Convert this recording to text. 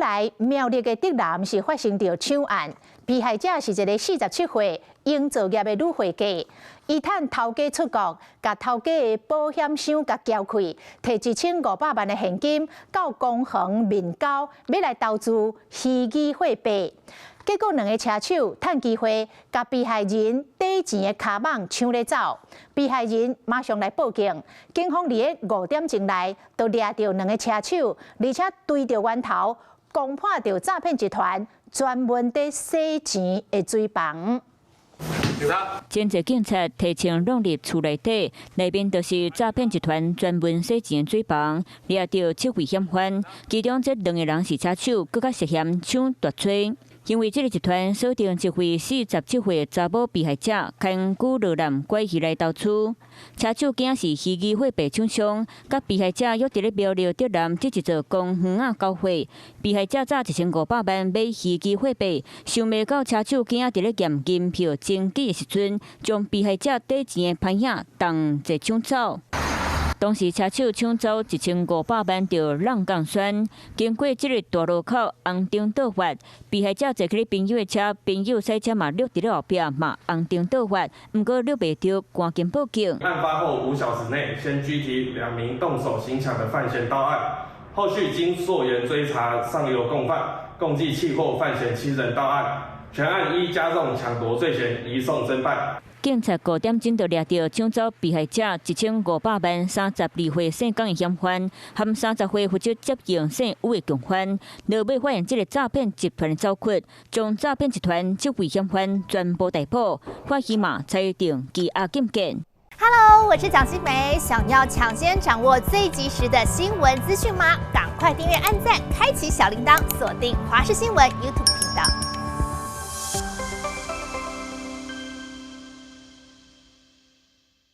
來苗栗的竹南是發生著搶案，被害者是一个47歲營造業的女會計，伊趁頭家出國，共頭家的保險箱共撬開，提1500萬的現金到工行面交，欲來投資虛擬貨幣。結果兩个車手趁機會，共被害人底錢的跤蠓搶咧走，被害人馬上來報警，警方佇咧5點鐘內就掠著兩个車手，而且追著源頭，攻破著詐騙集團專門佇洗錢的水房。真濟警察提槍挵入厝內底，內面就是詐騙集團專門洗錢的水房，掠著七位嫌犯，其中這兩个人是車手，閣較涉嫌搶奪罪。因為這个集團鎖定一位47歲查某被害者，牽久落難拐去來投資。車手驚是虛擬貨幣廠商，佮被害者約佇咧苗栗竹南這一座公園仔交會。被害者詐1500萬買虛擬貨幣，想袂到車手囝佇咧驗銀票證據的時陣，將被害者底錢的潘仔同齊搶走。當時車手搶走1500萬就挵鋼栓，經過這个大路口紅燈倒發，被害者坐去朋友的車，朋友駛車嘛掠佇咧後壁，嘛紅燈倒發，毋過掠袂著，趕緊報警。案發後5小時內，先拘提兩名動手行搶的犯嫌到案，後續經溯源追查上游共犯，共計緝獲犯嫌七人到案，全案依加重搶奪罪嫌移送偵辦。警察5點鐘就掠著搶走被害者1500萬32歲姓江的嫌犯，含30歲負責接應姓吳的共犯。落尾發現這个詐騙集團走穴，將詐騙集團七位嫌犯全部逮捕，法醫嘛裁定羈押禁見。 Hello，我是蔣新梅，想要搶先掌握最及時的新聞資訊嗎？趕快訂閱、按讚、開啟小鈴鐺，鎖定華視新聞 YouTube 頻道。